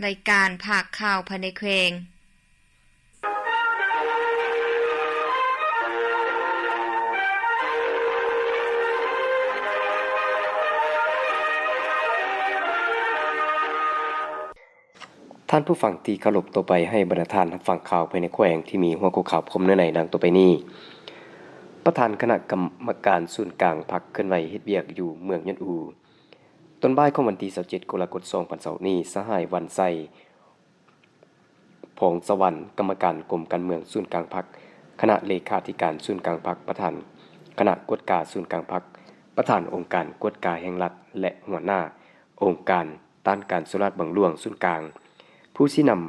ລາຍການພາກຂ່າວພາຍໃນແຂວງ. ທ່ານຜູ້ຟັງທີ່ເຄົາລົບ, ຕໍ່ໄປໃຫ້ບັນດາທ່ານຮັບຟັງຂ່າວພາຍໃນແຂວງທີ່ມີຫົວຂໍ້ຂ່າວພ້ອມເນື້ອໃນດັ່ງຕໍ່ໄປນີ້. ປະທານຄະນະກຳມະການສູນກາງພັກເຄື່ອນໄຫວເຮັດວຽກຢູ່ເມືອງຍອດອູ. ຕອນບ່າຍຂອງວັນທີຊາວເຈັດ ກໍລະກົດ ສອງພັນຊາວຫົກນີ້, ສະຫາຍ ວັນໄຊ ພອງສະຫວັນ ກຳມະການກົມການເມືອງສູນກາງພັກ, ຄະນະເລຂາທິການສູນກາງພັກ, ປະທານຄະນະກວດກາສູນກາງພັກ, ປະທານອົງການກວດກາແຫ່ງລັດ ແລະ ຫົວໜ້າອົງການຕ້ານການສໍ້ລາດບັງຫຼວງສູນກາງ, ຜູ້ຊີ້ນຳ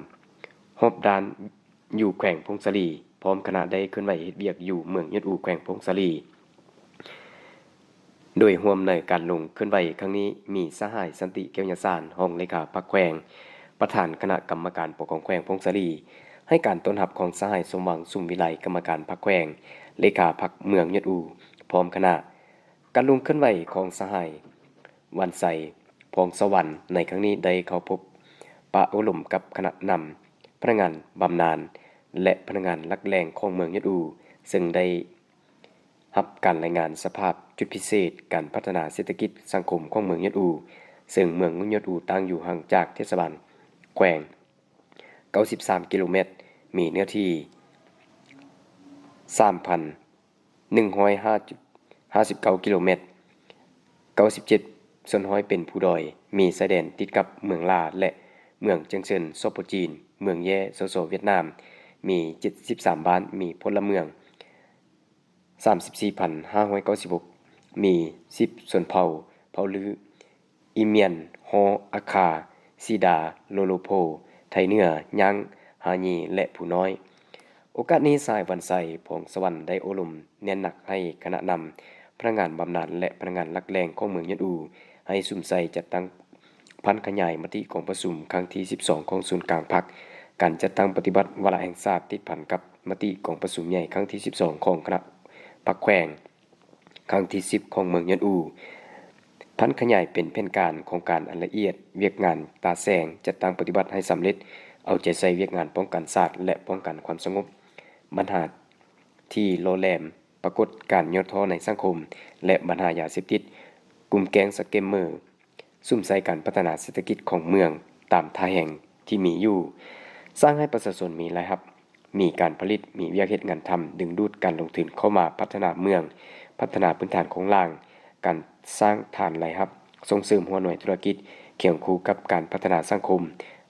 ຮອບດ້ານຢູ່ແຂວງຜົ້ງສາລີ ພ້ອມຄະນະໄດ້ເຄື່ອນໄຫວເຮັດວຽກຢູ່ເມືອງຍອດອູ ແຂວງຜົ້ງສາລີ. ໂດຍຮ່ວມໃນການລົງເຄື່ອນໄຫວຄັ້ງນີ້ ມີສະຫາຍ ສັນຕິ ແກ້ວຍາສານ ຮອງເລຂາພັກແຂວງ, ປະທານຄະນະກຳມະການປົກຄອງແຂວງຜົ້ງສາລີ, ໃຫ້ການຕ້ອນຮັບຂອງສະຫາຍ ສົມຫວັງ ສຸມວິໄລ ກຳມະການພັກແຂວງ, ເລຂາພັກເມືອງຍອດອູ ພ້ອມຄະນະ. ການລົງເຄື່ອນໄຫວຂອງສະຫາຍ ວັນໄຊ ພອງສະຫວັນ ໃນຄັ້ງນີ້ໄດ້ເຂົ້າພົບປະໂອ້ລົມກັບຄະນະນຳ, ພະນັກງານບຳນານ ແລະ ພະນັກງານຫຼັກແຫຼ່ງຂອງເມືອງຍອດອູ, ເຊິ່ງໄດ້ ຮັບການລາຍງານສະພາບຈຸດພິເສດການພັດທະນາເສດຖະກິດສັງຄົມຂອງເມືອງຍອດອູ, ເຊິ່ງເມືອງຍອດອູຕັ້ງຢູ່ຫ່າງຈາກເທດສະບານແຂວງເກົ້າສິບສາມກິໂລແມັດ, ມີເນື້ອທີ່ສາມພັນໜຶ່ງຮ້ອຍຫ້າສິບເກົ້າກິໂລແມັດ, ເກົ້າສິບເຈັດສ່ວນຮ້ອຍເປັນພູດອຍ, ມີຊາຍແດນຕິດກັບເມືອງລາ ແລະ ເມືອງຈຽງເຊິນ ສປ ຈີນ, ເມືອງແຢ້ ສສ ຫວຽດນາມ, ມີເຈັດສິບສາມບ້ານ, ມີພົນລະເມືອງ ສາມສິບສີ່ພັນຫ້າຮ້ອຍເກົ້າສິບຫົກ, ມີສິບຊົນເຜົ່າ, ເຜົ່າລື, ອີມຽນ, ຫໍ, ອາຄາ, ສີດາ, ໂລໂລໂພ, ໄທເໜືອ, ຍາງ, ຮາຢີ ແລະ ພູນ້ອຍ. ໂອກາດນີ້, ສະຫາຍ ວັນໄຊ ພອງສະຫວັນ ໄດ້ໂອ້ລົມເນັ້ນໜັກໃຫ້ຄະນະນຳ, ພະນັກງານບຳນານ ແລະ ພະນັກງານຫຼັກແຫຼ່ງຂອງເມືອງຍອດອູ ໃຫ້ສຸມໃສ່ຈັດຕັ້ງຜັນຂະຫຍາຍມະຕິກອງປະຊຸມຄັ້ງທີສິບສອງຂອງສູນກາງພັກ, ການຈັດຕັ້ງປະຕິບັດວາລະແຫ່ງຊາດຕິດພັນກັບມະຕິກອງປະຊຸມໃຫຍ່ຄັ້ງທີສິບສອງຂອງຄະນະພັກແຂວງ ຄັ້ງທີສິບຂອງເມືອງຍອດອູ, ຜັນຂະຫຍາຍເປັນແຜນການຂອງການອັນລະອຽດ, ວຽກງານຕາແສງ, ຈັດຕັ້ງປະຕິບັດໃຫ້ສຳເລັດ, ເອົາໃຈໃສ່ວຽກງານປ້ອງກັນຊາດ ແລະ ປ້ອງກັນຄວາມສະຫງົບ, ບັນຫາທີ່ຫຼໍ່ແຫຼມ, ປາກົດການຫຍໍ້ທໍ້ໃນສັງຄົມ ແລະ ບັນຫາຢາເສບຕິດ, ກຸ່ມແກ້ງສະແກມເມີ, ສຸມໃສ່ການພັດທະນາເສດຖະກິດຂອງເມືອງຕາມທ່າແຮງທີ່ມີຢູ່, ສ້າງໃຫ້ປະຊາຊົນມີລາຍຮັບ, ມີການຜະລິດ, ມີວຽກເຮັດງານທຳ, ດຶງດູດການລົງທຶນເຂົ້າມາພັດທະນາເມືອງ, ພັດທະນາພື້ນຖານໂຄງລ່າງ, ການສ້າງຖານລາຍຮັບ, ສົ່ງເສີມຫົວໜ່ວຍທຸລະກິດ, ຄຽງຄູ່ກັບການພັດທະນາສັງຄົມ,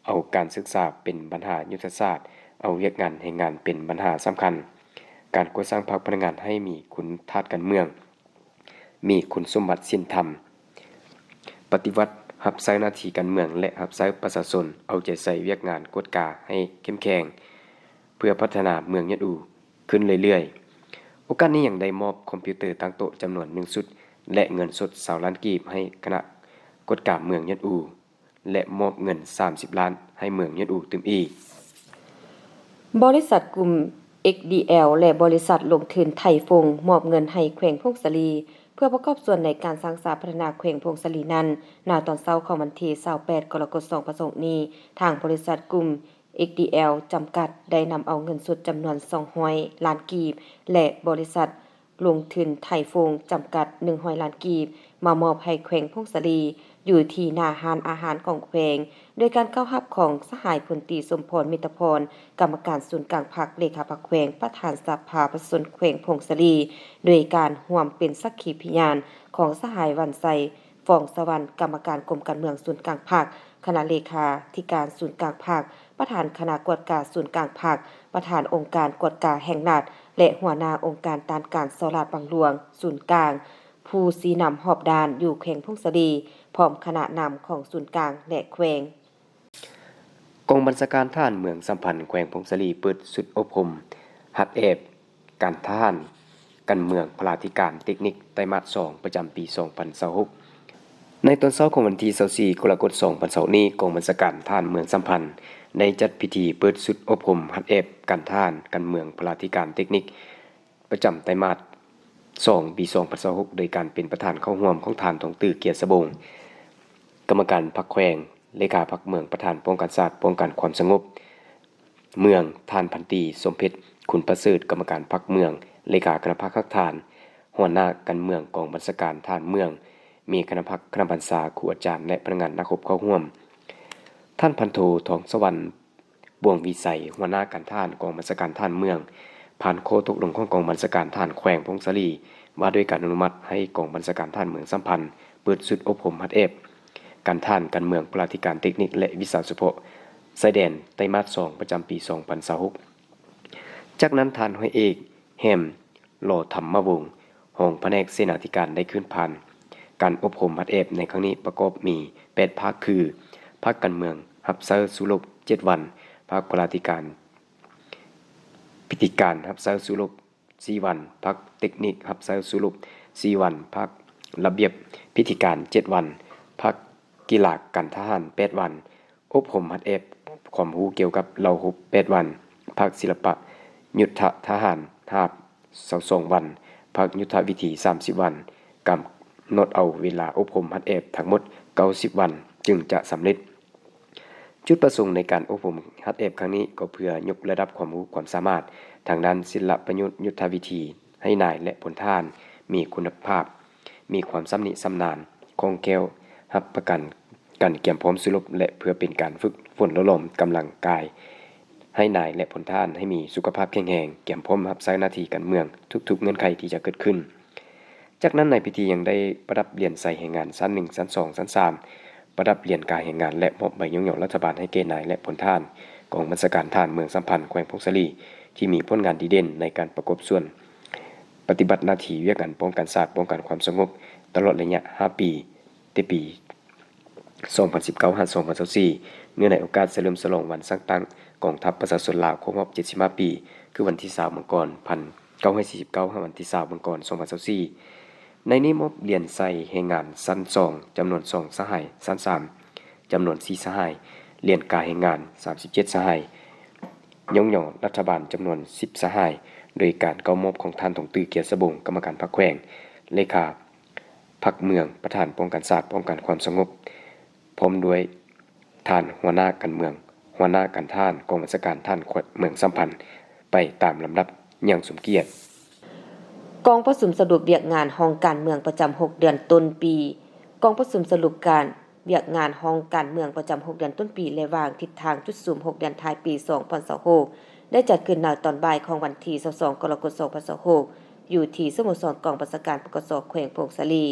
ເອົາການສຶກສາເປັນບັນຫາຍຸດທະສາດ, ເອົາວຽກງານແຮງງານເປັນບັນຫາສຳຄັນ, ການກໍ່ສ້າງພັກພະນັກງານໃຫ້ມີຄຸນທາດການເມືອງ, ມີຄຸນສົມບັດສິນທຳ, ປະຕິວັດຮັບໃຊ້ໜ້າທີ່ການເມືອງ ແລະ ຮັບໃຊ້ປະຊາຊົນ, ເອົາໃຈໃສ່ວຽກງານກວດກາໃຫ້ເຂັ້ມແຂງ ເພື່ອພັດທະນາເມືອງຍອດອູຂຶ້ນເລື້ອຍໆ. ໂອກາດນີ້ຍັງໄດ້ມອບຄອມພິວເຕີຕັ້ງໂຕະຈຳນວນໜຶ່ງຊຸດ ແລະ ເງິນສົດຊາວລ້ານກີບໃຫ້ຄະນະກວດກາເມືອງຍອດອູ. ແລະ ມອບເງິນສາມສິບລ້ານໃຫ້ເມືອງຍອດອູຕື່ມອີກ. ບໍລິສັດກຸ່ມ ເອັກດີແອລ ແລະ ບໍລິສັດລົງທຶນໄທຟົງ ມອບເງິນໃຫ້ແຂວງຜົ້ງສາລີ ເພື່ອປະກອບສ່ວນໃນການສ້າງສາພັດທະນາແຂວງຜົ້ງສາລີນັ້ນ, ນາຕອນເຊົ້າຂອງວັນທີຊາວແປດ ກໍລະກົດ ສອງພັນຊາວຫົກນີ້, ທາງບໍລິສັດກຸ່ມ ເອັກດີແອລ ຈຳກັດ ໄດ້ນຳເອົາເງິນສົດຈຳນວນສອງຮ້ອຍລ້ານກີບ ແລະ ບໍລິສັດ ລົງທຶນໄທຟົງ ຈຳກັດ ໜຶ່ງຮ້ອຍລ້ານກີບ ມາມອບໃຫ້ແຂວງຜົ້ງສາລີ ຢູ່ທີ່ໜ້າຮ້ານອາຫານຂອງແຂວງ ໂດຍການເຂົ້າຮັບຂອງສະຫາຍ ພົນຕີ ສົມພອນ ມິດຕະພອນ ກຳມະການສູນກາງພັກ, ເລຂາພັກແຂວງ, ປະທານສະພາປະຊາຊົນແຂວງຜົ້ງສາລີ, ໂດຍການຮ່ວມເປັນສັກຂີພະຍານຂອງສະຫາຍ ວັນໄຊ ຟອງສະຫວັນ ກຳມະການກົມການເມືອງສູນກາງພັກ, ຄະນະເລຂາທິການສູນກາງພັກ, ປະທານຄະນະກວດກາສູນກາງພັກ, ປະທານອົງການກວດກາແຫ່ງລັດ ແລະ ຫົວໜ້າອົງການຕ້ານການສໍ້ລາດບັງຫຼວງສູນກາງ, ຜູ້ຊີ້ນຳຮອບດ້ານຢູ່ແຂວງຜົ້ງສາລີ, ພ້ອມຄະນະນຳຂອງສູນກາງ ແລະ ແຂວງ. ກອງບັນຊາການທະຫານເມືອງສຳພັນ ແຂວງຜົ້ງສາລີ ເປີດຊຸດອົບຮົມຫັດແອບ ການທະຫານ ການເມືອງ ພະລາທິການເຕັກນິກ ໄຕມາດສອງ ປະຈຳປີສອງພັນຊາວຫົກ. ໃນຕອນເຊົ້າຂອງວັນທີຊາວສີ່ ກໍລະກົດ ສອງພັນຊາວຫົກນີ້, ກອງບັນຊາການທະຫານເມືອງສຳພັນ ໄດ້ຈັດພິທີເປີດຊຸດອົບຮົມຫັດແອບການທະຫານ ການເມືອງ ພະລາທິການເຕັກນິກ ປະຈຳໄຕມາດສອງ ປີສອງພັນຊາວຫົກ ໂດຍການເປັນປະທານເຂົ້າຮ່ວມຂອງທ່ານ ທອງຕື້ ເກຍສະບົງ ກຳມະການພັກແຂວງ, ເລຂາພັກເມືອງ, ປະທານປ້ອງກັນຊາດ, ປ້ອງກັນຄວາມສະຫງົບເມືອງ, ທ່ານພັນຕີ ສົມເພັດ ຂຸນປະເສີດ ກຳມະການພັກເມືອງ, ເລຂາຄະນະພັກຮາກຖານ, ຫົວໜ້າການເມືອງກອງບັນຊາການທະຫານເມືອງ, ມີຄະນະພັກ, ຄະນະບັນຊາ, ຄູອາຈານ ແລະ ພະນັກງານນັກຮົບເຂົ້າຮ່ວມ. ທ່ານພັນໂທ ທອງສະຫວັນ ບວງວິໄສ ຫົວໜ້າການທະຫານກອງບັນຊາການທະຫານເມືອງ ຜ່ານຂໍ້ຕົກລົງຂອງກອງບັນຊາການທະຫານແຂວງຜົ້ງສາລີ ວ່າດ້ວຍການອະນຸມັດໃຫ້ກອງບັນຊາການທະຫານເມືອງສາມພັນ ເປີດຊຸດອົບຮົມຫັດແອບການທະຫານການເມືອງ ປະຕິການເຕັກນິກ ແລະ ວິຊາສະເພາະຊາຍແດນ ໄຕມາດສອງ ປະຈຳປີສອງພັນຊາວຫົກ. ຈາກນັ້ນ ທ່ານຮ້ອຍເອກ ແຮມ ຫຼໍ່ທຳມະວົງ ຮອງພະແນກເສນາທິການ ໄດ້ຂຶ້ນຜ່ານການອົບຮົມຫັດແອບໃນຄັ້ງນີ້ ປະກອບມີແປດພາກຄື ພາກການເມືອງຮັບໃຊ້ສູ້ລົບເຈັດວັນ, ພາກພະລາທິການ ພິທີການຮັບໃຊ້ສູ້ລົບສີ່ວັນ, ພາກເຕັກນິກຮັບໃຊ້ສູ້ລົບສີ່ວັນ, ພາກລະບຽບພິທີການເຈັດວັນ, ພາກກິລາການທະຫານແປດວັນ, ອົບຮົມຫັດແອບຄວາມຮູ້ກ່ຽວກັບເຫຼົ່າຮົບແປດວັນ, ພາກສິລະປະຍຸດທະທະຫານຮາບຊາວສອງວັນ, ພາກຍຸດທະວິທີສາມສິບວັນ, ກຳນົດເອົາເວລາອົບຮົມຫັດແອບທັງໝົດເກົ້າສິບວັນ ຈຶ່ງຈະສຳເລັດ. ຈຸດປະສົງໃນການອົບຮົມຫັດແອບຄັ້ງນີ້ ກໍເພື່ອຍົກລະດັບຄວາມຮູ້ຄວາມສາມາດທາງດ້ານສິລະປະຍຸດຍຸດທະວິທີ ໃຫ້ນາຍ ແລະ ພົນທະຫານມີຄຸນນະພາບ, ມີຄວາມຊຳນິຊຳນານ, ຄ່ອງແຄ້ວ, ຮັບປະກັນການກຽມພ້ອມສູ້ລົບ ແລະ ເພື່ອເປັນການຝຶກຝົນຫຼໍ່ຫຼອມກຳລັງກາຍໃຫ້ນາຍ ແລະ ພົນທະຫານໃຫ້ມີສຸຂະພາບແຂງແຮງ, ກຽມພ້ອມຮັບໃຊ້ໜ້າທີ່ການເມືອງທຸກໆເງື່ອນໄຂທີ່ຈະເກີດຂຶ້ນ. ຈາກນັ້ນໃນພິທີຍັງໄດ້ປະດັບຫຼຽນໃສ່ແຮງງານຊັ້ນໜຶ່ງ, ຊັ້ນສອງ, ຊັ້ນສາມ, ປະດັບຫຼຽນກາແຮງງານ ແລະ ມອບໃບຍ້ອງຍໍລັດຖະບານໃຫ້ແກ່ນາຍ ແລະ ພົນທະຫານກອງບັນຊາການທະຫານເມືອງສາມພັນ ແຂວງຜົ້ງສາລີ ທີ່ມີຜົນງານດີເດັ່ນໃນການປະກອບສ່ວນປະຕິບັດໜ້າທີ່ວຽກງານປ້ອງກັນຊາດ, ປ້ອງກັນຄວາມສະຫງົບ ຕະຫຼອດໄລຍະຫ້າປີ ແຕ່ປີ ສອງພັນສິບເກົ້າ ຫາ ສອງພັນຊາວສີ່ ເນື່ອງໃນໂອກາດສະເຫຼີມສະຫຼອງວັນສ້າງຕັ້ງກອງທັບປະຊາຊົນລາວ ຄົບຮອບເຈັດສິບຫ້າປີ ຄືວັນທີຊາວ ມັງກອນ ພັນເກົ້າຮ້ອຍສີ່ສິບເກົ້າ ຫາ ວັນທີຊາວ ມັງກອນ ສອງພັນຊາວສີ່ ໃນນີ້ມອບຫຼຽນໃສ່ແຮງງານຊັ້ນສອງ ຈຳນວນສອງສະຫາຍ, ຊັ້ນສາມ ຈຳນວນສີ່ສະຫາຍ, ຫຼຽນກາແຮງງານສາມສິບເຈັດສະຫາຍ, ຍ້ອງຍໍລັດຖະບານຈຳນວນສິບສະຫາຍ ໂດຍການເຂົ້າມອບຂອງທ່ານ ທອງຕື້ ກຽວສະບົງ ກຳມະການພັກແຂວງ, ເລຂາ ພັກເມືອງ, ປະທານປ້ອງກັນຊາດ, ປ້ອງກັນຄວາມສະຫງົບ ພ້ອມດ້ວຍທ່ານຫົວໜ້າການເມືອງ, ຫົວໜ້າການທະຫານ, ກອງບັນຊາການທະຫານແຂວງເມືອງສາມພັນ ໄປຕາມລຳດັບຢ່າງສົມກຽດ. ກອງປະຊຸມສະຫຼຸບວຽກງານຫ້ອງການເມືອງປະຈຳຫົກເດືອນຕົ້ນປີ. ກອງປະຊຸມສະຫຼຸບການວຽກງານຫ້ອງການເມືອງປະຈຳຫົກເດືອນຕົ້ນປີ ແລະ ວາງທິດທາງຈຸດສຸມຫົກເດືອນທ້າຍປີສອງພັນຊາວຫົກ ໄດ້ຈັດຂຶ້ນໃນຕອນບ່າຍຂອງວັນທີຊາວສອງ ກໍລະກົດ ສອງພັນຊາວຫົກ ຢູ່ທີ່ສະໂມສອນກອງບັນຊາການ ປກສ ແຂວງຜົ້ງສາລີ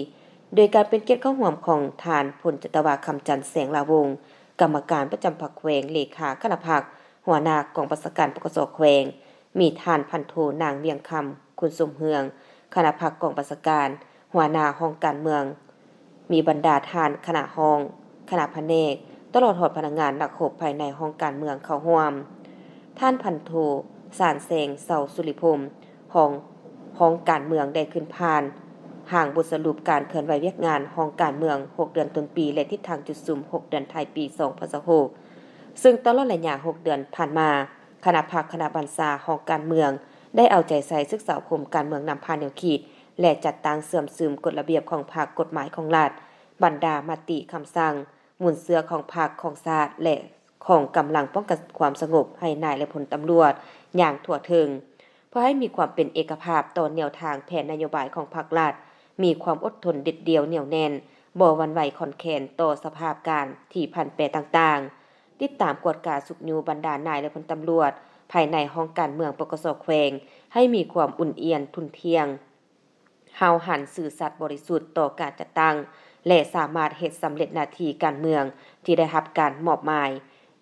ໂດຍການເປັນກຽດເຂົ້າຮ່ວມຂອງທ່ານ ພົນຈັດຕະວາ ຄຳຈັນ ແສງຫຼາວົງ ກຳມະການປະຈຳພັກແຂວງ, ເລຂາຄະນະພັກ, ຫົວໜ້າກອງບັນຊາການ ປກສ ແຂວງ, ມີທ່ານພັນໂທ ນາງ ວຽງຄຳ ຄຸນສົມເຮືອງ ຄະນະພັກກອງບັນຊາການ, ຫົວໜ້າຫ້ອງການເມືອງ, ມີບັນດາທ່ານຄະນະຫ້ອງ, ຄະນະພະແນກ, ຕະຫຼອດຮອດພະນັກງານນັກຮົບພາຍໃນຫ້ອງການເມືອງເຂົ້າຮ່ວມ. ທ່ານພັນໂທ ສານແສງ ເຊົາສຸລິພົມ ຮອງຫ້ອງການເມືອງ ໄດ້ຂຶ້ນຜ່ານຮ່າງບົດສະຫຼຸບການເຄື່ອນໄຫວວຽກງານຫ້ອງການເມືອງຫົກເດືອນຕົ້ນປີ ແລະ ທິດທາງຈຸດສຸມຫົກເດືອນທ້າຍປີສອງພັນຊາວຫົກ ເຊິ່ງຕະຫຼອດໄລຍະຫົກເດືອນຜ່ານມາ, ຄະນະພັກ, ຄະນະບັນຊາຫ້ອງການເມືອງ ໄດ້ເອົາໃຈໃສ່ສຶກສາອົບຮົມການເມືອງນຳຜ່ານແນວຄິດ ແລະ ຈັດຕັ້ງເຊື່ອມຊຶມກົດລະບຽບຂອງພັກ, ກົດໝາຍຂອງລັດ, ບັນດາມະຕິຄຳສັ່ງ, ມູນເຊື້ອຂອງພັກ, ຂອງຊາດ ແລະ ຂອງກຳລັງປ້ອງກັນຄວາມສະຫງົບໃຫ້ນາຍ ແລະ ພົນຕຳຫຼວດຢ່າງທົ່ວເຖິງ, ເພື່ອໃຫ້ມີຄວາມເປັນເອກະພາບຕໍ່ແນວທາງແຜນນະໂຍບາຍຂອງພັກລັດ, ມີຄວາມອົດທົນເດັດດ່ຽວໜຽວແໜ້ນ, ບໍ່ຫວັ່ນໄຫວຄອນແຄນຕໍ່ສະພາບການທີ່ຜັນແປຕ່າງໆ, ຕິດຕາມກວດກາຊຸກຍູ້ບັນດານາຍ ແລະ ພົນຕຳຫຼວດພາຍໃນຫ້ອງການເມືອງ ປກສ ແຂວງ ໃຫ້ມີຄວາມອຸ່ນອຽນທຸ່ນທ່ຽງ, ຫ້າວຫັນ, ຊື່ສັດ, ບໍລິສຸດຕໍ່ການຈັດຕັ້ງ ແລະ ສາມາດເຮັດສຳເລັດໜ້າທີ່ການເມືອງທີ່ໄດ້ຮັບການມອບໝາຍ,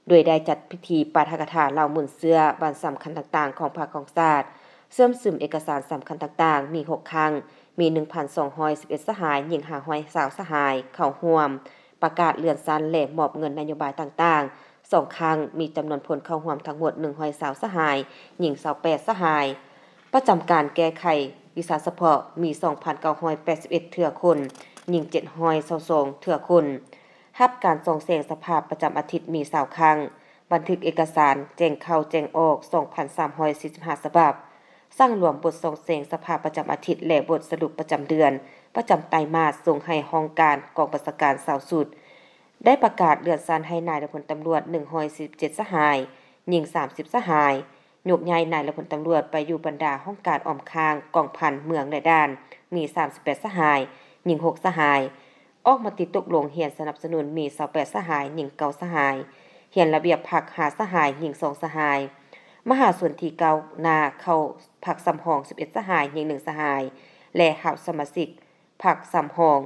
ໂດຍໄດ້ຈັດພິທີປາຖະກະຖາເລົ່າມູນເຊື້ອວັນສຳຄັນຕ່າງໆຂອງພັກຂອງຊາດ, ເຊື່ອມຊຶມເອກະສານສຳຄັນຕ່າງໆ ມີຫົກຄັ້ງ, ມີໜຶ່ງພັນສອງຮ້ອຍສິບເອັດສະຫາຍ, ຍິງຫ້າຮ້ອຍຊາວສະຫາຍເຂົ້າຮ່ວມ, ປະກາດເລື່ອນຊັ້ນ ແລະ ມອບເງິນນະໂຍບາຍຕ່າງໆ ສອງຄັ້ງ, ມີຈຳນວນຄົນເຂົ້າຮ່ວມທັງໝົດໜຶ່ງຮ້ອຍຊາວສະຫາຍ, ຍິງຊາວແປດສະຫາຍ. ປະຈຳການແກ້ໄຂວິຊາສະເພາະ ມີສອງພັນເກົ້າຮ້ອຍແປດສິບເອັດເທື່ອຄົນ, ຍິງເຈັດຮ້ອຍຊາວສອງເທື່ອຄົນ. ຮັບການສ່ອງແສງສະພາບປະຈຳອາທິດມີຊາວຄັ້ງ, ບັນທຶກເອກະສານແຈ້ງເຂົ້າແຈ້ງອອກສອງພັນສາມຮ້ອຍສີ່ສິບຫ້າສະບັບ, ສັງລວມບົດສ່ອງແສງສະພາບປະຈຳອາທິດ ແລະ ບົດສະຫຼຸບປະຈຳເດືອນ, ປະຈຳໄຕມາດ ສົ່ງໃຫ້ຫ້ອງການກອງບັນຊາການຊາວຊຸດ. ໄດ້ປະກາດເລື່ອນຊັ້ນໃຫ້ນາຍ ແລະ ພົນຕຳຫຼວດ ໜຶ່ງຮ້ອຍສີ່ສິບເຈັດ ສະຫາຍ, ຍິງ ສາມສິບ ສະຫາຍ, ໂຍກຍ້າຍນາຍ ແລະ ພົນຕຳຫຼວດໄປຢູ່ບັນດາຫ້ອງການອ້ອມຂ້າງ, ກອງພັນ, ເມືອງ ແລະ ດ່ານ, ມີ ສາມສິບແປດ ສະຫາຍ, ຍິງ ຫົກ ສະຫາຍ, ອອກມະຕິຕົກລົງຮຽນສະໜັບສະໜູນ ມີ ຊາວແປດ ສະຫາຍ, ຍິງ ເກົ້າ ສະຫາຍ, ຮຽນລະບຽບພັກ ຫ້າ ສະຫາຍ, ຍິງ ສອງ ສະຫາຍ, ມະຫາຊົນທີ່ກ້າວໜ້າເຂົ້າພັກສຳຮອງ ສິບເອັດ ສະຫາຍ, ຍິງ ໜຶ່ງ ສະຫາຍ ແລະ ຮັບສະມາຊິກພັກສຳຮອງ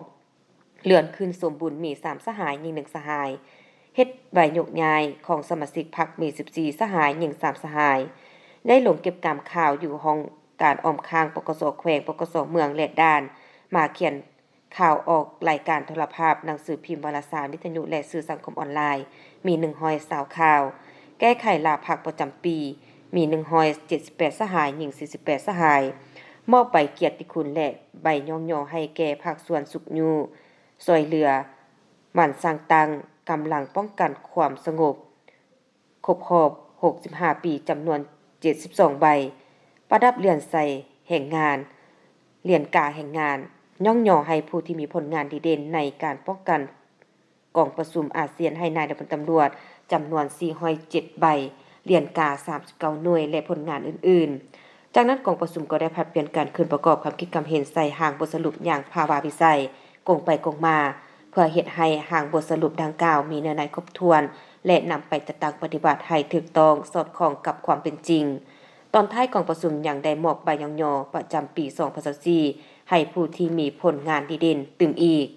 ເລື່ອນຂຶ້ນສົມບູນ ມີ ສາມ ສະຫາຍ, ຍິງ ໜຶ່ງ ສະຫາຍ, ເຮັດໃບໂຍກຍ້າຍຂອງສະມາຊິກພັກ ມີ ສິບສີ່ ສະຫາຍ, ຍິງ ສາມ ສະຫາຍ, ໄດ້ລົງເກັບກຳຂ່າວຢູ່ຫ້ອງການອ້ອມຂ້າງ ປກສ ແຂວງ, ປກສ ເມືອງ ແລະ ດ່ານ, ມາຂຽນ ຂ່າວອອກລາຍການໂທລະພາບ, ໜັງສືພິມ, ວາລະສານ, ວິທະຍຸ ແລະ ສື່ສັງຄົມອອນລາຍ ມີ ໜຶ່ງຮ້ອຍຊາວ ຂ່າວ, ແກ້ໄຂລາພັກປະຈຳປີ ມີ ໜຶ່ງຮ້ອຍເຈັດສິບແປດ ສະຫາຍ, ຍິງ ສີ່ສິບແປດ ສະຫາຍ, ມອບໃບກຽດຕິຄຸນ ແລະ ໃບຍ້ອງຍໍໃຫ້ແກ່ພາກສ່ວນຊຸກຍູ້ຊ່ອຍເຫຼືອ ໝັ່ນສ້າງຕັ້ງກຳລັງປ້ອງກັນຄວາມສະຫງົບ ຄົບຮອບຫົກສິບຫ້າປີ ຈຳນວນເຈັດສິບສອງໃບ, ປະດັບຫຼຽນໃສ່ແຮງງານ, ຫຼຽນກາແຮງງານ, ຍ້ອງຍໍໃຫ້ຜູ້ທີ່ມີຜົນງານດີເດັ່ນໃນການປ້ອງກັນ. ກອງປະຊຸມອາຊຽນໃຫ້ນາຍ ແລະ ພົນຕຳຫຼວດ ຈຳນວນສີ່ຮ້ອຍເຈັດໃບ, ຫຼຽນກາສາມສິບເກົ້າໜ່ວຍ ແລະ ຜົນງານອື່ນໆ. ຈາກນັ້ນ ກອງປະຊຸມກໍໄດ້ຜັດປ່ຽນກັນຂຶ້ນປະກອບຄຳຄິດຄຳເຫັນໃສ່ຮ່າງບົດສະຫຼຸບຢ່າງພາວາວິໄສ, ກົງໄປກົງມາ, ເພື່ອເຮັດໃຫ້ຮ່າງບົດສະຫຼຸບດັ່ງກ່າວມີເນື້ອໃນຄົບຖ້ວນ ແລະ ນຳໄປຈັດຕັ້ງປະຕິບັດໃຫ້ຖືກຕ້ອງສອດຄ່ອງກັບຄວາມເປັນຈິງ. ຕອນທ້າຍກອງປະຊຸມຍັງໄດ້ມອບໃບຍ້ອງຍໍປະຈຳປີສອງພັນຊາວສີ່ ໃຫ້ຜູ້ທີ່ມີຜົນງານດີເດັ່ນຕື່ມອີກ.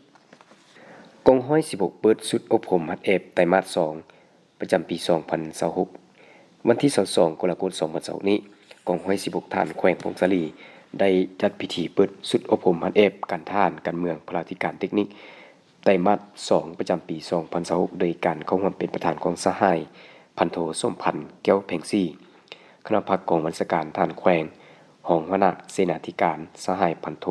ກອງຮ້ອຍສິບຫົກເປີດຊຸດອົບຮົມຫັດແອບໄຕມາດສອງ ປະຈຳປີສອງພັນຊາວຫົກ. ວັນທີຊາວສອງ ກໍລະກົດ ສອງພັນຊາວຫົກນີ້, ກອງຮ້ອຍສິບຫົກ ທະຫານແຂວງຜົ້ງສາລີ ໄດ້ຈັດພິທີເປີດຊຸດອົບຮົມຫັດແອບການທະຫານ, ການເມືອງ, ພະລາທິການ, ເຕັກນິກ ໄຕມາດສອງ ປະຈຳປີສອງພັນຊາວຫົກ ໂດຍການເຂົ້າຮ່ວມເປັນປະທານຂອງສະຫາຍ ພັນໂທ ສົມພັນ ແກ້ວແພງສີ ຄະນະພັກກອງບັນຊາການທະຫານແຂວງ, ຮອງຫົວໜ້າເສນາທິການ ສະຫາຍ ພັນໂທ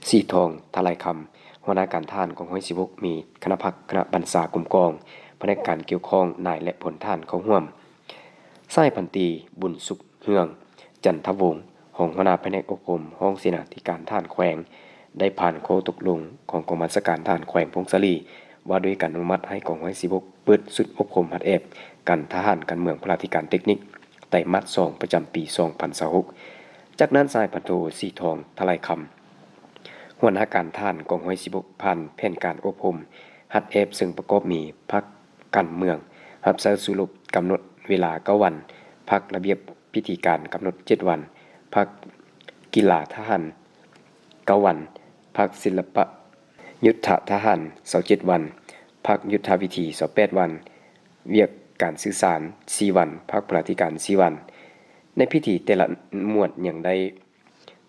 ສີທອງ ທະລາຍຄຳ ຫົວໜ້າການທະຫານກອງຮ້ອຍສິບຫົກ ມີຄະນະພັກ, ຄະນະບັນຊາກົມກອງ, ພະແນກການກ່ຽວຂ້ອງ, ນາຍ ແລະ ພົນທະຫານເຂົ້າຮ່ວມ. ສະຫາຍ ພັນຕີ ບຸນສຸກ ເຮືອງ ຈັນທະວົງ ຮອງຫົວໜ້າພະແນກອົບຮົມຫ້ອງເສນາທິການທະຫານແຂວງ ໄດ້ຜ່ານຂໍ້ຕົກລົງຂອງກອງບັນຊາການທະຫານແຂວງຜົ້ງສາລີ ວ່າດ້ວຍການອະນຸມັດໃຫ້ກອງຮ້ອຍສິບຫົກ ເປີດຊຸດອົບຮົມຫັດແອບການທະຫານ, ການເມືອງ, ພະລາທິການ, ເຕັກນິກ ໄຕມາດສອງ ປະຈຳປີສອງພັນຊາວຫົກ. ຈາກນັ້ນ ສະຫາຍ ພັນໂທ ສີທອງ ທະລາຍຄຳ ຫົວໜ້າການທະຫານກອງຮ້ອຍສິບຫົກ ຜ່ານແຜນການອົບຮົມຫັດແອບ ເຊິ່ງປະກອບມີ ພັກການເມືອງ ຮັບໃຊ້ສູ້ຮົບ ກຳນົດເວລາເກົ້າວັນ, ພັກລະບຽບພິທີການ ກຳນົດເຈັດວັນ, ພັກກິລາທະຫານເກົ້າວັນ, ພັກສິລະປະຍຸດທະທະຫານຊາວເຈັດວັນ, ພັກຍຸດທະວິທີຊາວແປດວັນ, ວຽກການສື່ສານສີ່ວັນ, ພັກພະລາທິການສີ່ວັນ. ໃນພິທີແຕ່ລະໝວດຍັງໄດ້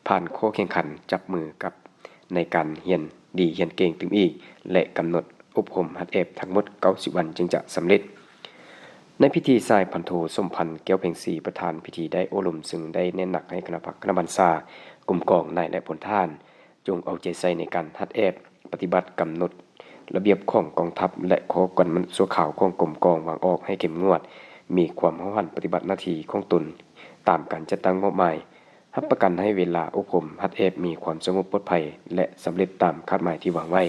ຜ່ານຂໍ້ແຂ່ງຂັນຈັບມືກັບໃນການຮຽນດີຮຽນເກັ່ງຕື່ມອີກ ແລະ ກຳນົດອົບຮົມຫັດແອບທັງໝົດເກົ້າສິບວັນຈຶ່ງຈະສຳເລັດ. ໃນພິທີ ສະຫາຍ ພັນໂທ ສົມພັນ ແກ້ວເພັງສີ ປະທານພິທີໄດ້ໂອ້ລົມ ເຊິ່ງໄດ້ເນັ້ນໜັກໃຫ້ຄະນະພັກ, ຄະນະບັນຊາ, ກົມກອງ, ນາຍ ແລະ ພົນທະຫານ ຈົ່ງເອົາໃຈໃສ່ໃນການຫັດແອບປະຕິບັດກຳນົດລະບຽບຂອງກອງທັບ ແລະ ຂໍ້ກຳນົດຊົ່ວຄາວຂອງກົມກອງວາງອອກໃຫ້ເຂັ້ມງວດ, ມີຄວາມຫ້າວຫັນປະຕິບັດໜ້າທີ່ຂອງຕົນຕາມການຈັດຕັ້ງມອບໝາຍ. ຮັບປະກັນໃຫ້ເວລາອົບຮົມຫັດແອບມີຄວາມສະຫງົບປອດໄພ ແລະ ສຳເລັດຕາມຄາດໝາຍທີ່ວາງໄວ້.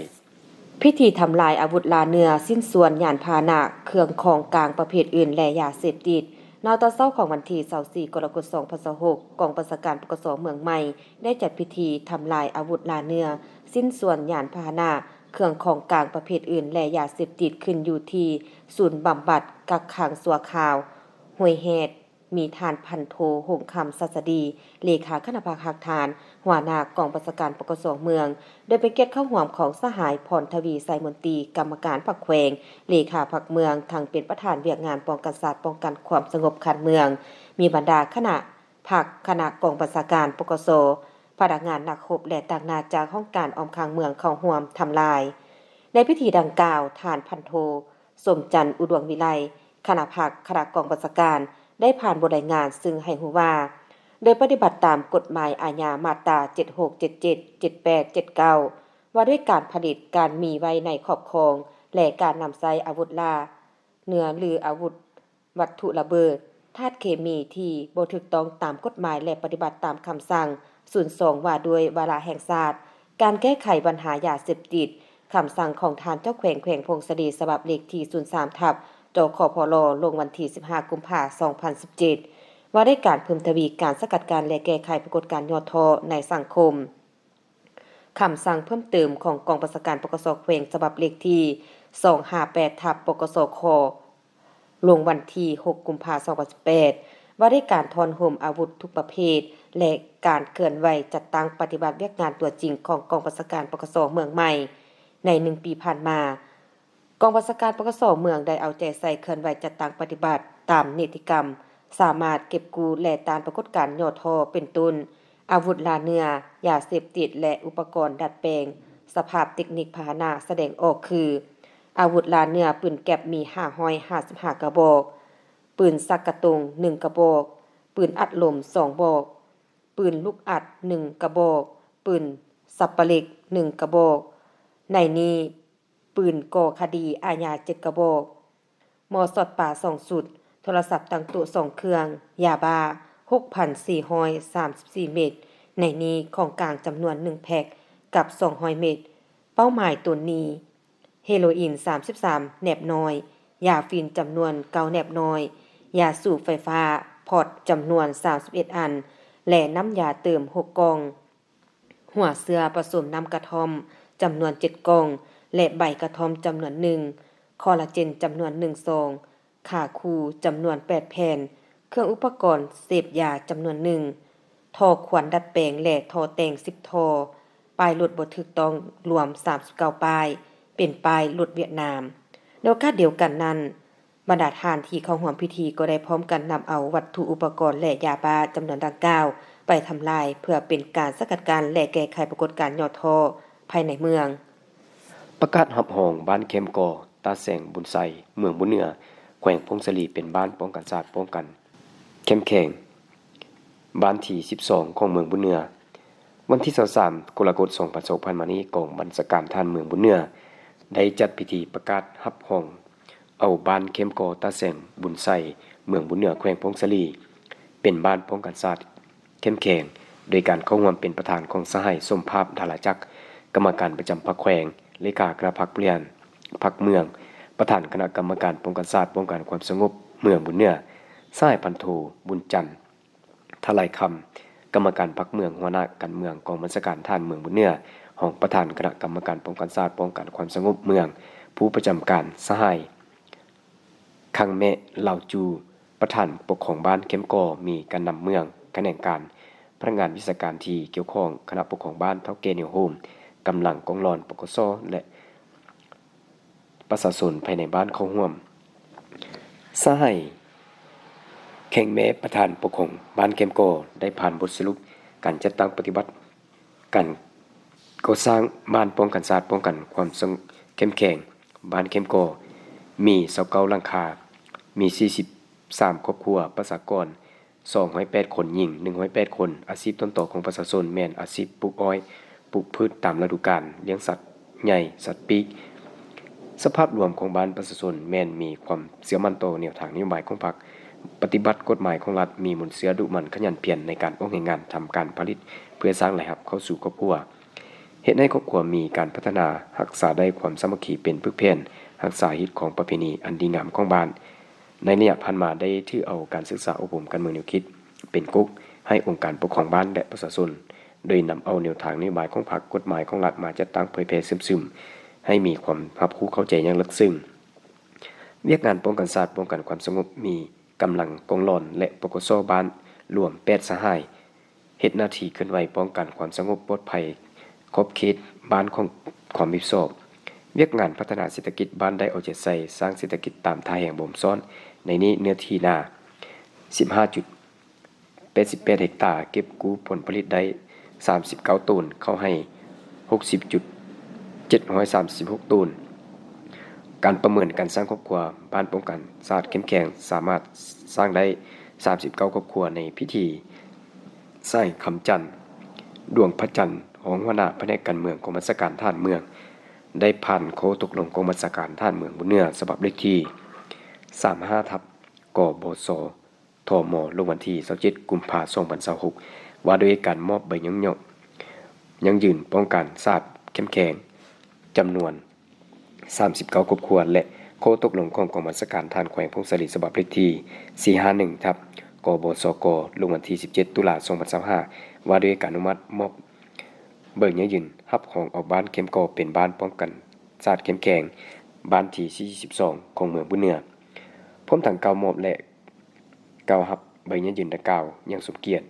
ພິທີທຳລາຍອາວຸດລ່າເນື້ອ, ຊິ້ນສ່ວນ, ຍານພາຫະນະ, ເຄື່ອງຂອງກາງປະເພດອື່ນ ແລະ ຢາເສບຕິດ. ນຳຕອນເຊົ້າຂອງວັນທີຊາວສີ່ ກໍລະກົດ ສອງພັນຊາວຫົກ, ກອງບັນຊາການ ປກສ ເມືອງໃໝ່ ໄດ້ຈັດພິທີທຳລາຍອາວຸດລ່າເນື້ອ, ຊິ້ນສ່ວນ, ຍານພາຫະນະ, ເຄື່ອງຂອງກາງປະເພດອື່ນ ແລະ ຢາເສບຕິດ ຂຶ້ນຢູ່ທີ່ສູນບຳບັດກັກຂັງຊົ່ວຄາວຫ້ວຍແຮດ. ມີທ່ານ ພັນໂທ ຫົງຄຳ ສັດສະດີ ເລຂາຄະນະພັກຮາກຖານ, ຫົວໜ້າກອງບັນຊາການ ປກສ ເມືອງ, ໂດຍເປັນກຽດເຂົ້າຮ່ວມຂອງສະຫາຍ ພອນທະວີ ໄຊມົນຕີ ກຳມະການພັກແຂວງ, ເລຂາພັກເມືອງ, ທັງເປັນປະທານວຽກງານປ້ອງກັນຊາດ, ປ້ອງກັນຄວາມສະຫງົບຂັ້ນເມືອງ, ມີບັນດາຄະນະພັກ, ຄະນະກອງບັນຊາການ ປກສ, ພະນັກງານນັກຮົບ ແລະ ຕາງໜ້າຈາກຫ້ອງການອ້ອມຂ້າງເມືອງເຂົ້າຮ່ວມທຳລາຍ. ໃນພິທີດັ່ງກ່າວ, ທ່ານ ພັນໂທ ສົມຈັນ ອຸດວງວິໄລ ຄະນະພັກ, ຄະນະກອງບັນຊາການ ໄດ້ຜ່ານບົດລາຍງານ ຊຶ່ງໃຫ້ຮູ້ວ່າ ໂດຍປະຕິບັດຕາມກົດໝາຍອາຍາມາດຕາ ເຈັດຫົກ ເຈັດເຈັດ ເຈັດແປດ ເຈັດເກົ້າ ວ່າດ້ວຍການຜະລິດ, ການມີໄວ້ໃນຄອບຄອງ ແລະ ການນຳໃຊ້ອາວຸດລ່າເນື້ອ ຫຼື ອາວຸດວັດຖຸລະເບີດ, ທາດເຄມີທີ່ບໍ່ຖືກຕ້ອງຕາມກົດໝາຍ ແລະ ປະຕິບັດຕາມຄຳສັ່ງສູນສອງ ວ່າດ້ວຍວາລະແຫ່ງຊາດ ການແກ້ໄຂບັນຫາຢາເສບຕິດ ຄຳສັ່ງຂອງທ່ານເຈົ້າແຂວງແຂວງຜົ້ງສາລີ ສະບັບເລກທີສູນສາມ ທັບ ຈຂພລ ລົງວັນທີສິບຫ້າ ກຸມພາ ສອງພັນສິບເຈັດ ວ່າດ້ວຍການເພີ່ມທະວີການສະກັດກັ້ນ ແລະ ແກ້ໄຂປາກົດການຫຍໍ້ທໍ້ໃນສັງຄົມ. ຄຳສັ່ງເພີ່ມເຕີມຂອງກອງບັນຊາການ ປກສ ແຂວງ ສະບັບເລກທີສອງຫ້າແປດ ທັບ ປກສຂ ລົງວັນທີຫົກ ກຸມພາ ສອງພັນສິບແປດ ວ່າດ້ວຍການທ້ອນໂຮມອາວຸດທຸກປະເພດ ແລະ ການເຄື່ອນໄຫວຈັດຕັ້ງປະຕິບັດວຽກງານຕົວຈິງຂອງກອງບັນຊາການ ປກສ ເມືອງໃໝ່ ໃນໜຶ່ງປີຜ່ານມາ. ກອງບັນຊາການ ປກສ ເມືອງ ໄດ້ເອົາໃຈໃສ່ເຄື່ອນໄຫວຈັດຕັ້ງປະຕິບັດຕາມນິຕິກຳ ສາມາດເກັບກູ້ ແລະ ຕ້ານປາກົດການຫຍໍ້ທໍ້ ເປັນຕົ້ນ ອາວຸດລ່າເນື້ອ, ຢາເສບຕິດ ແລະ ອຸປະກອນດັດແປງສະພາບເຕັກນິກພາຫະນະ ສະແດງອອກຄື ອາວຸດລ່າເນື້ອ ປືນແກັບມີຫ້າຮ້ອຍຫ້າສິບຫ້າກະບອກ, ປືນສັກກະຕົງໜຶ່ງກະບອກ, ປືນອັດລົມສອງບອກ, ປືນລູກອັດໜຶ່ງກະບອກ, ປືນສັບປະເລັກໜຶ່ງກະບອກ, ໃນນີ້ ປືນກໍ່ຄະດີອາຍາເຈັດກະບອກ, ມໍສອດປາສອງຊຸດ, ໂທລະສັບຕັ້ງໂຕະສອງເຄື່ອງ, ຢາບ້າຫົກພັນສີ່ຮ້ອຍສາມສິບສີ່ເມັດ, ໃນນີ້ຂອງກາງຈຳນວນໜຶ່ງແພັກກັບສອງຮ້ອຍເມັດ. ເປົ້າໝາຍໂຕນໜີ້ ເຮໂຣອິນສາມສິບສາມແໜບນ້ອຍ, ຢາຝິ່ນຈຳນວນເກົ້າແໜບນ້ອຍ, ຢາສູບໄຟຟ້າພອດຈຳນວນສາມສິບເອັດອັນ ແລະ ນ້ຳຢາເຕີມຫົກກ່ອງ. ຫົວເຊື້ອປະສົມນ້ຳກະທ່ອມຈຳນວນເຈັດກ່ອງ ແລະ ໃບກະທ່ອມຈຳນວນໜຶ່ງ, ຄໍລາເຈນຈຳນວນໜຶ່ງຊອງ, ຂາຄູຈຳນວນແປດແຜ່ນ, ເຄື່ອງອຸປະກອນເສບຢາຈຳນວນໜຶ່ງ, ທໍ່ຄວັນດັດແປງ ແລະ ທໍ່ແຕ່ງສິບທໍ່, ປ້າຍລົດບໍ່ຖືກຕ້ອງລວມສາມສິບເກົ້າປ້າຍ, ເປັນປ້າຍລົດຫວຽດນາມ. ໃນໂອກາດດຽວກັນນັ້ນ, ບັນດາທ່ານທີ່ເຂົ້າຮ່ວມພິທີກໍໄດ້ພ້ອມກັນນຳເອົາວັດຖຸອຸປະກອນ ແລະ ຢາບ້າຈຳນວນດັ່ງກ່າວໄປທຳລາຍ ເພື່ອເປັນການສະກັດກັ້ນ ແລະ ແກ້ໄຂປາກົດການຫຍໍ້ທໍ້ພາຍໃນເມືອງ. ປະກາດຮັບຮອງບ້ານແຄມກໍ ຕາແສງ ບຸນໄຊ ເມືອງບຸນເໜືອ ແຂວງຜົ້ງສາລີ ເປັນບ້ານປ້ອງກັນຊາດ ປ້ອງກັນເຂັ້ມແຂງ ບ້ານທີສິບສອງ ຂອງເມືອງບຸນເໜືອ. ວັນທີຊາວສາມ ກໍລະກົດ ສອງພັນຊາວຫົກ ຜ່ານມານີ້, ກອງບັນຊາການທະຫານເມືອງບຸນເໜືອ ໄດ້ຈັດພິທີປະກາດຮັບຮອງເອົາບ້ານແຄມກໍ ຕາແສງ ບຸນໄຊ ເມືອງບຸນເໜືອ ແຂວງຜົ້ງສາລີ ເປັນບ້ານປ້ອງກັນຊາດເຂັ້ມແຂງ ໂດຍການເຂົ້າຮ່ວມເປັນປະທານຂອງສະຫາຍ ສົມພາບ ດາລາຈັກ ກຳມະການປະຈຳພັກແຂວງ, ເລຂາຄະນະພັກບໍລິຫານພັກເມືອງ, ປະທານຄະນະກຳມະການປ້ອງກັນຊາດ ປ້ອງກັນຄວາມສະຫງົບເມືອງບຸນເໜືອ, ສະຫາຍ ພັນໂທ ບຸນຈັນ ທະໄລຄຳ ກຳມະການພັກເມືອງ, ຫົວໜ້າການເມືອງກອງບັນຊາການທະຫານເມືອງບຸນເໜືອ, ຮອງປະທານຄະນະກຳມະການປ້ອງກັນຊາດ ປ້ອງກັນຄວາມສະຫງົບເມືອງ, ຜູ້ປະຈຳການ, ສະຫາຍ ຄັງແມະ ລາວຈູ ປະທານປົກຄອງບ້ານແຄມກໍ, ມີການນຳເມືອງ, ຂະແໜງການ, ພະນັກງານວິຊາການທີ່ກ່ຽວຂ້ອງ, ຄະນະປົກຄອງບ້ານ, ເຖົ້າແກ່ແນວໂຮມ, ກຳລັງກອງຫຼອນ ປກສ ແລະ ປະຊາຊົນພາຍໃນບ້ານເຂົ້າຮ່ວມ. ສະຫາຍ ແຂ້ງແມ້ ປະທານປົກຄອງບ້ານແຄມກໍ ໄດ້ຜ່ານບົດສະຫຼຸບການຈັດຕັ້ງປະຕິບັດການກໍ່ສ້າງບ້ານປ້ອງກັນຊາດ ປ້ອງກັນຄວາມສະຫງົບເຂັ້ມແຂງ. ບ້ານແຄມກໍມີຊາວເກົ້າຫຼັງຄາ, ມີສີ່ສິບສາມຄອບຄົວ, ປະຊາກອນ ສອງຮ້ອຍແປດຄົນ, ຍິງ ໜຶ່ງຮ້ອຍແປດຄົນ. ອາຊີບຕົ້ນຕໍຂອງປະຊາຊົນແມ່ນອາຊີບປູກອ້ອຍ, ປູກພືດຕາມລະດູການ, ລ້ຽງສັດໃຫຍ່, ສັດປີກ. ສະພາບລວມຂອງບ້ານປະຊາຊົນແມ່ນມີຄວາມເຊື່ອໝັ້ນຕໍ່ແນວທາງນະໂຍບາຍຂອງພັກ, ປະຕິບັດກົດໝາຍຂອງລັດ, ມີມູນເຊື້ອດຸໝັ່ນຂະຫຍັນພຽນໃນການອອກແຮງງານ, ທຳການຜະລິດເພື່ອສ້າງລາຍຮັບເຂົ້າສູ່ຄອບຄົວ, ເຮັດໃຫ້ຄອບຄົວມີການພັດທະນາ, ຮັກສາໄດ້ຄວາມສາມັກຄີເປັນປຶກແຜ່ນ, ຮັກສາຮີດຄອງປະເພນີອັນດີງາມຂອງບ້ານ. ໃນໄລຍະຜ່ານມາໄດ້ຖືເອົາການສຶກສາອົບຮົມການເມືອງແນວຄິດເປັນກົກໃຫ້ອົງການປົກຄອງບ້ານ ແລະ ປະຊາຊົນ, ໂດຍນຳເອົາແນວທາງນະໂຍບາຍຂອງພັກ, ກົດໝາຍຂອງລັດມາຈັດຕັ້ງເຜີຍແຜ່ເຊື່ອມຊຶມໃຫ້ມີຄວາມຮັບຮູ້ເຂົ້າໃຈຢ່າງເລິກເຊິ່ງ. ວຽກງານປ້ອງກັນຊາດ, ປ້ອງກັນຄວາມສະຫງົບ ມີກຳລັງກອງຫຼອນ ແລະ ປກສ ບ້ານລວມແປດສະຫາຍ, ເຮັດໜ້າທີ່ເຄື່ອນໄຫວປ້ອງກັນຄວາມສະຫງົບປອດໄພຂອບເຂດບ້ານຂອງຄວາມຮັບຜິດຊອບ. ວຽກງານພັດທະນາເສດຖະກິດ, ບ້ານໄດ້ເອົາໃຈໃສ່ສ້າງເສດຖະກິດຕາມທ່າແຮງບົ່ມຊ້ອນ, ໃນນີ້ເນື້ອທີ່ນາ ສິບຫ້າຈຸດແປດສິບແປດເຮັກຕາ, ເກັບກູ້ຜົນຜະລິດໄດ້ ສາມສິບເກົ້າໂຕນ, ເຂົ້າໄຮ່ ຫົກສິບຈຸດເຈັດຮ້ອຍສາມສິບຫົກໂຕນ. ການປະເມີນການສ້າງຄອບຄົວ, ບ້ານປ້ອງກັນຊາດເຂັ້ມແຂງ ສາມາດສ້າງໄດ້ ສາມສິບເກົ້າຄອບຄົວ. ໃນພິທີ, ສະຫາຍ ຄຳຈັນ ດວງພະຈັນ, ຮອງຫົວໜ້າພະແນກການເມືອງ ກອງບັນຊາການທະຫານເມືອງ ໄດ້ຜ່ານຂໍ້ຕົກລົງກອງບັນຊາການທະຫານເມືອງບຸນເໜືອ ສະບັບເລກທີສາມຫ້າ ທັບ ກບສ ທມ ລົງວັນທີຊາວເຈັດ ກຸມພາ ສອງພັນຊາວຫົກ ວ່າດ້ວຍການມອບໃບຍ້ອງຍໍ ຢັ້ງຢືນປ້ອງກັນຊາດເຂັ້ມແຂງ ຈຳນວນສາມສິບເກົ້າຄອບຄົວ ແລະ ຂໍ້ຕົກລົງຂອງກອງບັນຊາການທະຫານແຂວງຜົ້ງສາລີ ສະບັບເລກທີສີ່ຫ້າໜຶ່ງ ທັບ ກບສກ ລົງວັນທີສິບເຈັດ ຕຸລາ ສອງພັນຊາວຫ້າ ວ່າດ້ວຍການອະນຸມັດມອບໃບຢັ້ງຢືນຮັບຮອງເອົາບ້ານເຂັມກໍເປັນບ້ານປ້ອງກັນຊາດເຂັ້ມແຂງ ບ້ານທີສີ່ສິບສອງ ຂອງເມືອງບຸນເໜືອ ພ້ອມທັງກ່າວມອບ ແລະ ກ່າວຮັບໃບຢັ້ງຢືນດັ່ງກ່າວຢ່າງສົມກຽດ.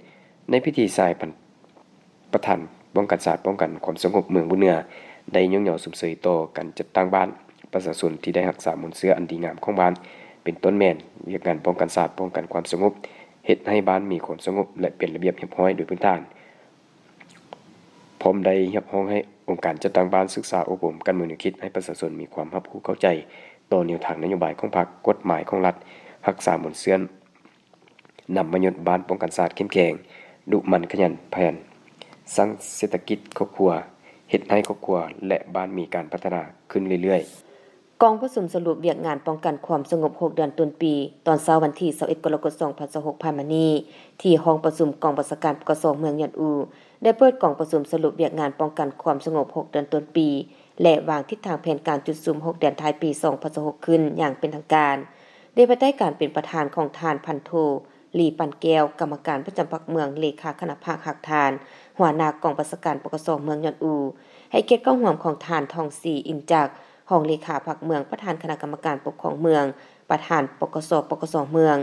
ໃນພິທີ ສະຫາຍພັນ ປະທານປ້ອງກັນຊາດ ປ້ອງກັນຄວາມສະຫງົບເມືອງບຸນເໜືອ ໄດ້ຍົກຍໍຊົມເຊີຍຕໍ່ການຈັດຕັ້ງບ້ານ, ປະຊາຊົນທີ່ໄດ້ຮັກສາມູນເຊື້ອອັນດີງາມຂອງບ້ານ, ເປັນຕົ້ນແມ່ນວຽກງານປ້ອງກັນຊາດ, ປ້ອງກັນຄວາມສະຫງົບ, ເຮັດໃຫ້ບ້ານມີຄວາມສະຫງົບ ແລະ ເປັນລະບຽບຮຽບຮ້ອຍໂດຍພື້ນຖານ, ພ້ອມໄດ້ຮຽກຮ້ອງໃຫ້ອົງການຈັດຕັ້ງບ້ານສຶກສາອົບຮົມການເມືອງແນວຄິດໃຫ້ປະຊາຊົນມີຄວາມຮັບຮູ້ເຂົ້າໃຈຕໍ່ແນວທາງນະໂຍບາຍຂອງພັກ, ກົດໝາຍຂອງລັດ, ຮັກສາມູນເຊື້ອ ນຳມາຍົດບ້ານປ້ອງກັນຊາດເຂັ້ມແຂງ, ດຸໝັ່ນຂະຫຍັນຂະຫຍັນ, ສ້າງເສດຖະກິດຄອບຄົວ, ເຮັດໃຫ້ຄອບຄົວ ແລະ ບ້ານມີການພັດທະນາຂຶ້ນເລື້ອຍໆ. ກອງປະຊຸມສະຫຼຸບວຽກງານປ້ອງກັນຄວາມສະຫງົບຫົກເດືອນຕົ້ນປີ ຕອນເຊົ້າວັນທີຊາວເອັດ ກໍລະກົດ ສອງພັນຊາວຫົກ ຜ່ານມານີ້ ທີ່ຫ້ອງປະຊຸມກອງບັນຊາການ ປກສ ເມືອງຍອດອູ ໄດ້ເປີດກອງປະຊຸມສະຫຼຸບວຽກງານປ້ອງກັນຄວາມສະຫງົບຫົກເດືອນຕົ້ນປີ ແລະ ວາງທິດທາງແຜນການຈຸດສຸມຫົກເດືອນທ້າຍປີ ສອງພັນຊາວຫົກ ຂຶ້ນຢ່າງເປັນທາງການ. ໂດຍພາຍໃຕ້ການເປັນປະທານຂອງທ່ານ ພັນໂທ ລີ ປັນແກ້ວ ກຳມະການປະຈຳພັກເມືອງ, ເລຂາຄະນະພັກຮາກຖານ, ຫົວໜ້າກອງບັນຊາການ ປກສ ເມືອງຍອດອູ, ໃຫ້ກຽດເຂົ້າຮ່ວມຂອງທ່ານ ທອງສີ ອິນຈັກ ຮອງເລຂາພັກເມືອງ, ປະທານຄະນະກຳມະການປົກຄອງເມືອງ, ປະທານ ປກສ ປກສ ເມືອງ,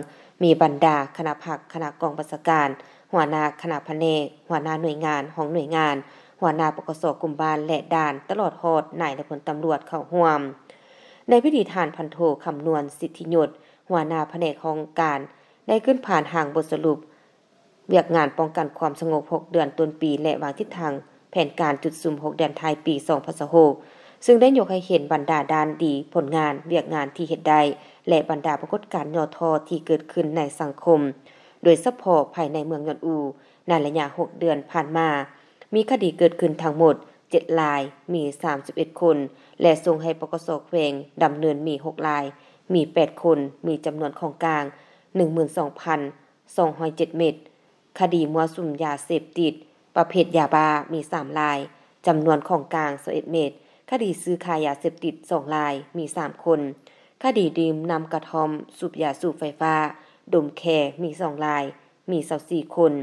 ມີບັນດາຄະນະພັກ, ຄະນະກອງບັນຊາການ, ຫົວໜ້າຄະນະພະແນກ, ຫົວໜ້າໜ່ວຍງານ, ຮອງໜ່ວຍງານ, ຫົວໜ້າ ປກສ ກຸ່ມບ້ານ ແລະ ດ່ານ, ຕະຫຼອດຮອດນາຍ ແລະ ພົນຕຳຫຼວດເຂົ້າຮ່ວມ. ໃນພິທີ ທ່ານ ພັນໂທ ຄຳນວນ ສິດທິຍົດ ຫົວໜ້າພະແນກຫ້ອງການ ໄດ້ຂຶ້ນຜ່ານຮ່າງບົດສະຫຼຸບວຽກງານປ້ອງກັນຄວາມສະຫງົບຫົກເດືອນຕົ້ນປີ ແລະ ວາງທິດທາງແຜນການຈຸດສຸມຫົກເດືອນທ້າຍປີ ສອງພັນຊາວຫົກ ຊຶ່ງໄດ້ຍົກໃຫ້ເຫັນບັນດາດ້ານດີ, ຜົນງານ, ວຽກງານທີ່ເຮັດໄດ້ ແລະ ບັນດາປາກົດການຫຍໍ້ທໍ້ທີ່ເກີດຂຶ້ນໃນສັງຄົມ, ໂດຍສະເພາະພາຍໃນເມືອງຍອດອູ. ໃນໄລຍະຫົກເດືອນຜ່ານມາ, ມີຄະດີເກີດຂຶ້ນທັງໝົດເຈັດລາຍ, ມີສາມສິບເອັດຄົນ ແລະ ສົ່ງໃຫ້ ປກສ ແຂວງດຳເນີນມີຫົກລາຍ, ມີແປດຄົນ, ມີຈຳນວນຂອງກາງໜຶ່ງໝື່ນສອງພັນສອງຮ້ອຍເຈັດເມັດ, ຄະດີມົ້ວສຸມຢາເສບຕິດປະເພດຢາບ້າມີສາມລາຍ, ຈຳນວນຂອງກາງຊາວເອັດເມັດ, ຄະດີຊື້ຂາຍຢາເສບຕິດສອງລາຍ, ມີສາມຄົນ, ຄະດີດື່ມນ້ຳກະທ່ອມ, ສູບຢາສູບໄຟຟ້າ, ດົມແຄ ມີສອງລາຍ, ມີຊາວສີ່ຄົນ.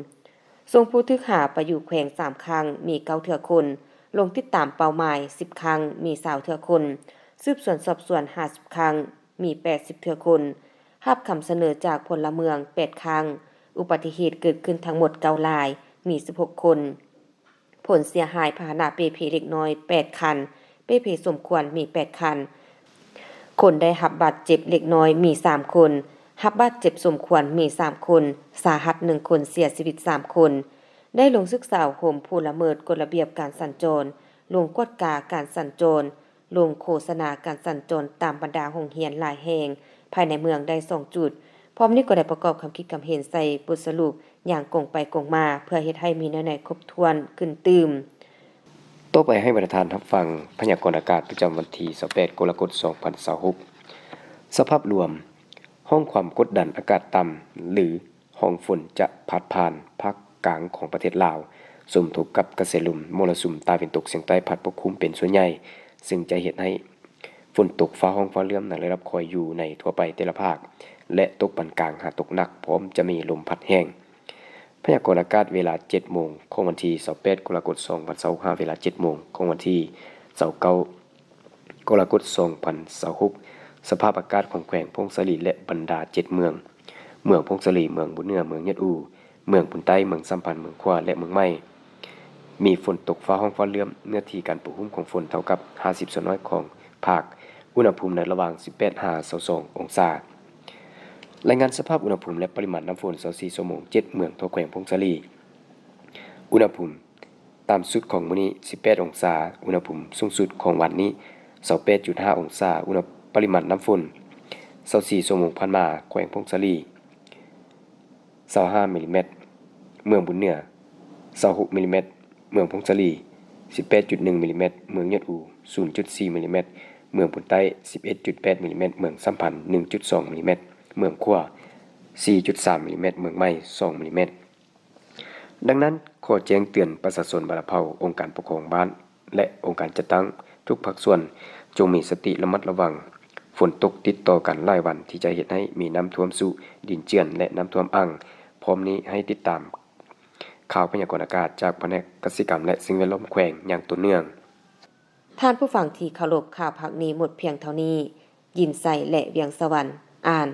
ສົ່ງຜູ້ຖືກຫາໄປຢູ່ແຂວງສາມຄັ້ງ ມີເກົ້າເທື່ອຄົນ, ລົງຕິດຕາມເປົ້າໝາຍສິບຄັ້ງ ມີຊາວເທື່ອຄົນ, ສືບສວນສອບສວນຫ້າສິບຄັ້ງ ມີແປດສິບເທື່ອຄົນ, ຮັບຄຳສະເໜີຈາກພົນລະເມືອງແປດຄັ້ງ, ອຸບັດຕິເຫດເກີດຂຶ້ນທັງໝົດເກົ້າລາຍ ມີສິບຫົກຄົນ. ຜົນເສຍຫາຍພາຫະນະເປ່ເພເລັກນ້ອຍແປດຄັນ, ເປ່ເພສົມຄວນມີແປດຄັນ, ຄົນໄດ້ຮັບບາດເຈັບເລັກນ້ອຍມີສາມຄົນ, ຮັບບາດເຈັບສົມຄວນມີສາມຄົນ, ສາຫັດໜຶ່ງຄົນ, ເສຍຊີວິດສາມຄົນ. ໄດ້ລົງສຶກສາອົບຮົມຜູ້ລະເມີດກົດລະບຽບການສັນຈອນ, ລົງກວດກາການສັນຈອນ, ລົງໂຄສະນາການສັນຈອນຕາມບັນດາໂຮງຮຽນຫຼາຍແຫ່ງພາຍໃນເມືອງໄດ້ສອງຈຸດ. ພ້ອມນີ້ກໍໄດ້ປະກອບຄຳຄິດຄຳເຫັນໃສ່ບົດສະຫຼຸບຢ່າງກົງໄປກົງມາ ເພື່ອເຮັດໃຫ້ມີແນວໃນຄົບຖ້ວນຂຶ້ນຕື່ມ. ຕໍ່ໄປໃຫ້ບັນດາທ່ານຮັບຟັງພະຍາກອນອາກາດປະຈຳວັນທີຊາວແປດ ກໍລະກົດ ສອງພັນຊາວຫົກ. ສະພາບລວມ, ຮ່ອງຄວາມກົດດັນອາກາດຕ່ຳ ຫຼື ຮ່ອງຝົນຈະພາດຜ່ານພາກກາງຂອງປະເທດລາວ, ສົມທົບກັບກະແສລົມມໍລະສຸມຕາເວັນຕົກສຽງໃຕ້ພັດປົກຄຸມເປັນສ່ວນໃຫຍ່, ຊຶ່ງຈະເຮັດໃຫ້ ຝົນຕົກຟ້າຮ້ອງຟ້າເຫຼື້ອມໃນລະດັບຄ່ອຍຢູ່ໃນທົ່ວໄປແຕ່ລະພາກ ແລະ ຕົກປານກາງຫາຕົກໜັກ, ພ້ອມຈະມີລົມພັດແຮງ. ພະຍາກອນອາກາດເວລາເຈັດໂມງຂອງວັນທີຊາວແປດ ກໍລະກົດ ສອງພັນຊາວຫົກ ຫາເວລາເຈັດໂມງຂອງວັນທີຊາວເກົ້າ ກໍລະກົດ ສອງພັນຊາວຫົກ. ສະພາບອາກາດຂອງແຂວງຜົ້ງສາລີ ແລະ ບັນດາເຈັດເມືອງ, ເມືອງຜົ້ງສາລີ, ເມືອງບຸນເໜືອ, ເມືອງຍອດອູ, ເມືອງບຸນໃຕ້, ເມືອງສາມພັນ, ເມືອງຂວາ ແລະ ເມືອງໃໝ່. ມີຝົນຕົກຟ້າຮ້ອງຟ້າເຫຼື້ອມ, ເນື້ອທີ່ການປົກຄຸມຂອງຝົນເທົ່າກັບຫ້າສິບສ່ວນຮ້ອຍຂອງພາກ, ອຸນຫະພູມໃນລະຫວ່າງສິບແປດຫາຊາວສອງອົງສາ. ລາຍງານສະພາບອຸນຫະພູມ ແລະ ປະລິມານນ້ຳຝົນ ຊາວສີ່ຊົ່ວໂມງ ເຈັດເມືອງທົ່ວແຂວງຜົ້ງສາລີ. ອຸນຫະພູມຕ່ຳສຸດຂອງມື້ນີ້ ສິບແປດອົງສາ, ອຸນຫະພູມສູງສຸດຂອງວັນນີ້ ຊາວແປດຈຸດຫ້າອົງສາ, ອຸນຫະ ປະລິມານນ້ຳຝົນ ຊາວສີ່ຊົ່ວໂມງຜ່ານມາ ແຂວງຜົ້ງສາລີ ຊາວຫ້າມິລລີແມັດ, ເມືອງບຸນເໜືອ ຊາວຫົກມິລລີແມັດ, ເມືອງຜົ້ງສາລີ ສິບແປດຈຸດໜຶ່ງມິລລີແມັດ, ເມືອງຍອດອູ ສູນຈຸດສີ່ມິລລີແມັດ, ເມືອງບຸນໃຕ້ ສິບເອັດຈຸດແປດມິລລີແມັດ, ເມືອງສາມພັນ ໜຶ່ງຈຸດສອງມິລລີແມັດ, ເມືອງຂວາ ສີ່ຈຸດສາມມິລລີແມັດ, ເມືອງໃໝ່ ສອງມິລລີແມັດ. ດັ່ງນັ້ນ, ຂໍແຈ້ງເຕືອນປະຊາຊົນບັນດາເຜົ່າ, ອົງການປົກຄອງບ້ານ ແລະ ອົງການຈັດຕັ້ງ ທຸກພາກສ່ວນຈົ່ງມີສະຕິລະມັດລະວັງ ຝົນຕົກຕິດຕໍ່ກັນຫຼາຍວັນທີ່ຈະເຮັດໃຫ້ມີນ້ຳຖ້ວມຊຸ, ດິນເຈື່ອນ ແລະ ນ້ຳຖ້ວມອັ່ງ. ພ້ອມນີ້ໃຫ້ຕິດຕາມຂ່າວພະຍາກອນອາກາດຈາກພະແນກກະສິກຳ ແລະ ສິ່ງແວດລ້ອມແຂວງຢ່າງຕໍ່ເນື່ອງ. ທ່ານຜູ້ຟັງທີ່ເຄົາລົບ, ຂ່າວພາກນີ້ໝົດພຽງເທົ່ານີ້. ຍິນໄຊ ແລະ ວຽງສະຫວັນ ອ່ານ.